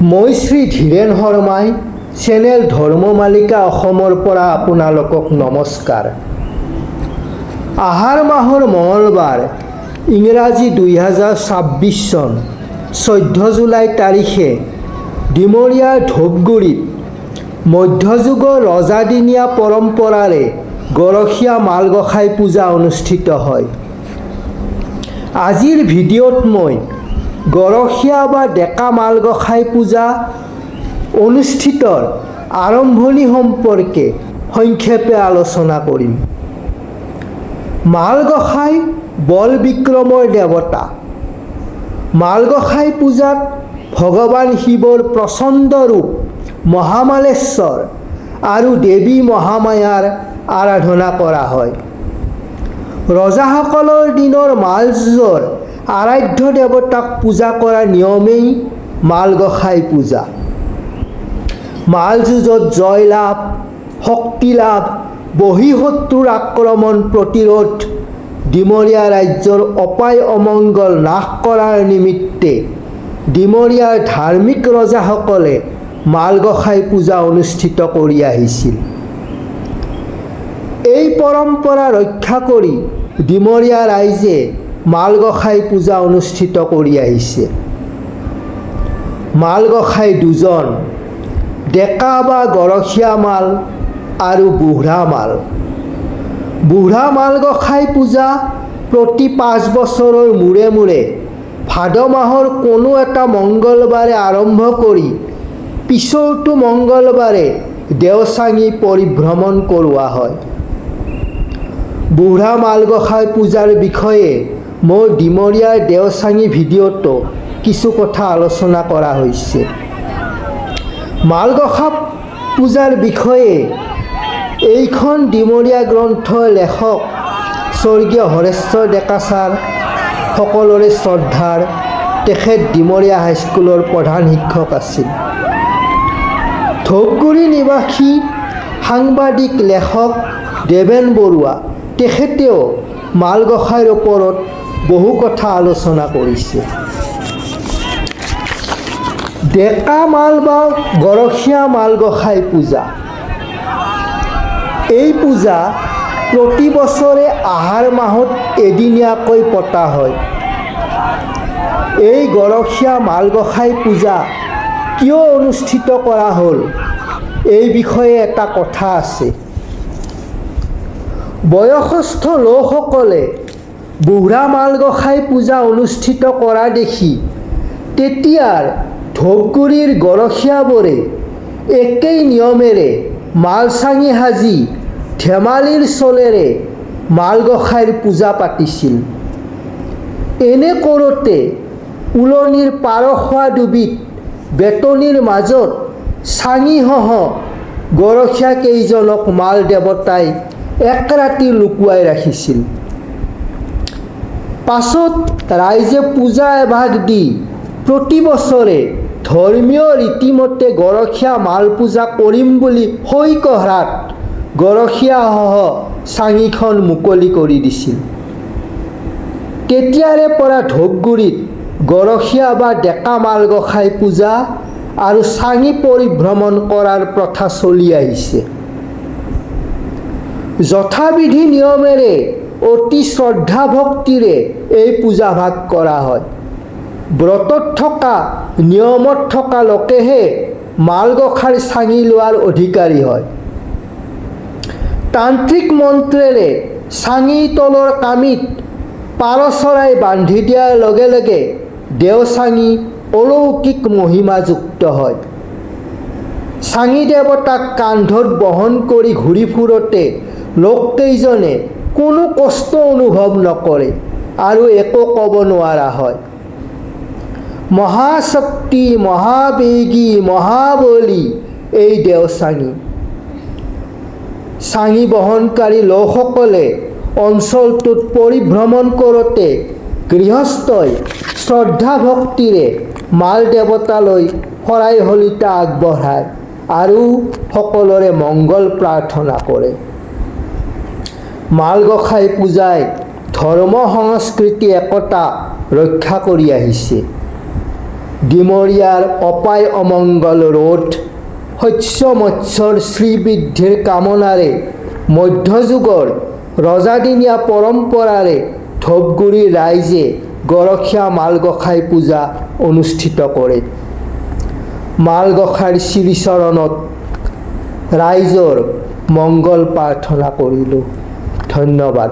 মই শ্ৰী ধীৰেণ শৰ্মাই চেনেল ধৰ্মমালিকা অসমৰ পৰা আপোনালোকক নমস্কাৰ। আহাৰ মাহৰ মঙলবাৰ, ইংৰাজী 2026 চন 14 জুলাই তাৰিখে ডিমৰীয়াৰ ধূপগুৰিত মধ্যযুগৰ ৰজাদিনীয়া পৰম্পৰাৰে গৰখীয়া মালগোসাঁই পূজা অনুষ্ঠিত হয়। আজিৰ ভিডিঅ'ত মই গৰখীয়া বা ডেকা মালগোসাঁই পূজা অনুষ্ঠিতৰ আৰম্ভণি সম্পৰ্কে সংক্ষেপে আলোচনা কৰিম। মালগোসাঁই বল বিক্ৰমৰ দেৱতা। মালগোসাঁই পূজাত ভগৱান শিৱৰ প্ৰচণ্ড ৰূপ মহামালেশ্বৰ আৰু দেৱী মহামায়াৰ আৰাধনা কৰা হয়। ৰজাসকলৰ দিনৰ মালযুঁজৰ আৰাধ্য দেৱতাক পূজা কৰা নিয়মেই মালগোসাঁই পূজা। মালযুঁজত জয় লাভ, শক্তি লাভ, বহিঃশত্ৰুৰ আক্ৰমণ প্ৰতিৰোধ, ডিমৰীয়া ৰাজ্যৰ অপায় অমংগল নাশ কৰাৰ নিমিত্তে ডিমৰীয়াৰ ধাৰ্মিক ৰজাসকলে মালগোসাঁই পূজা অনুষ্ঠিত কৰি আহিছিল। এই পৰম্পৰা ৰক্ষা কৰি ডিমৰীয়া ৰাইজে মালগোসাঁই পূজা অনুষ্ঠিত কৰি আহিছে। মালগোসাঁই দুজন, ডেকা বা গৰখীয়া মাল আৰু বুঢ়া মাল। বুঢ়া মালগোসাঁই পূজা প্ৰতি 5 বছৰৰ মূৰে মূৰে ভাদ মাহৰ কোনো এটা মংগলবাৰে আৰম্ভ কৰি পিছৰটো মংগলবাৰে দেওচাঙী পৰিভ্ৰমণ কৰোৱা হয়। বুঢ়া মালগোসাঁই পূজাৰ বিষয়ে মোৰ ডিমৰীয়াৰ দেওচাঙী ভিডিঅ'টো কিছু কথা আলোচনা কৰা হৈছে। মালগোসাঁই পূজাৰ বিষয়ে এইখন ডিমৰীয়া গ্ৰন্থৰ লেখক স্বৰ্গীয় হৰেশ্বৰ ডেকা ছাৰ সকলোৰে শ্ৰদ্ধাৰ, তেখেত ডিমৰীয়া হাইস্কুলৰ প্ৰধান শিক্ষক আছিল। ধূপগুৰি নিবাসী সাংবাদিক লেখক দেৱেন বৰুৱা, তেখেতেও মালগোসাঁইৰ ওপৰত বহু কথা আলোচনা কৰিছে। ডেকা মাল বা গৰখীয়া মালগোসাঁই পূজা, এই পূজা প্ৰতি বছৰে আহাৰ মাহত এদিনীয়াকৈ পতা হয়। এই গৰখীয়া মালগোসাঁই পূজা কিয় অনুষ্ঠিত কৰা হ'ল, এই বিষয়ে এটা কথা আছে। বয়সস্থ লোকসকলে বুঢ়া মালগোসাঁই পূজা অনুষ্ঠিত কৰা দেখি তেতিয়াৰ ধূপগুৰিৰ গৰখীয়াবোৰে একেই নিয়মেৰে মালচাঙী সাজি ধেমালিৰ চলেৰে মালগোসাঁইৰ পূজা পাতিছিল। এনে কৰোঁতে উলনিৰ পাৰখোৱা ডুবিত বেতনিৰ মাজত চাঙীসহ গৰখীয়া কেইজনক মাল দেৱতাই এক ৰাতি লুকুৱাই ৰাখিছিল। পাছত ৰাইজে পূজা এভাগ দি প্ৰতি বছৰে ধৰ্মীয় ৰীতিমতে গৰখীয়া মাল পূজা কৰিম বুলি সৈ কঢ়াত গৰখীয়াসহ চাঙীখন মুকলি কৰি দিছিল। তেতিয়াৰে পৰা ধূপগুৰিত গৰখীয়া বা ডেকা মালগোসাঁই পূজা আৰু চাঙী পৰিভ্ৰমণ কৰাৰ প্ৰথা চলি আহিছে। যথাবিধি নিয়মেৰে অতি শ্ৰদ্ধা ভক্তিৰে এই পূজাভাগ কৰা হয়। ব্ৰতত থকা, নিয়মত থকা লোকেহে মালগোসাঁইৰ চাঙি লোৱাৰ অধিকাৰী হয়। তান্ত্ৰিক মন্ত্ৰেৰে চাঙিৰ তলৰ কামিত পাৰ চৰাই বান্ধি দিয়াৰ লগে লগে দেওচাঙী অলৌকিক মহিমাযুক্ত হয়। চাঙি দেৱতাক কান্ধত বহন কৰি ঘূৰি ফুৰোঁতে লোককেইজনে কোনো কষ্ট অনুভৱ নকৰে আৰু একো ক'ব নোৱাৰা হয়। মহাশক্তি, মহাবেগী, মহাবলী এই দেওচাঙী। চাঙি বহনকাৰী লোকসকলে অঞ্চলটোত পৰিভ্ৰমণ কৰোঁতে গৃহস্থই শ্ৰদ্ধা ভক্তিৰে মাল দেৱতালৈ শৰাই শলিতা আগবঢ়ায় আৰু সকলোৰে মংগল প্ৰাৰ্থনা কৰে। মালগোসাঁই পূজাই ধৰ্ম সংস্কৃতি একতা ৰক্ষা কৰি আহিছে। ডিমৰীয়াৰ অপায় অমংগল ৰোধ, শস্য মৎস্যৰ শ্ৰীবৃদ্ধিৰ কামনাৰে মধ্যযুগৰ ৰজাদিনীয়া পৰম্পৰাৰে ধূপগুৰিৰ ৰাইজে গৰখীয়া মালগোসাঁই পূজা অনুষ্ঠিত কৰে। মালগোসাঁইৰ শ্ৰীচৰণত ৰাইজৰ মংগল প্ৰাৰ্থনা কৰিলোঁ। ধন্যবাদ।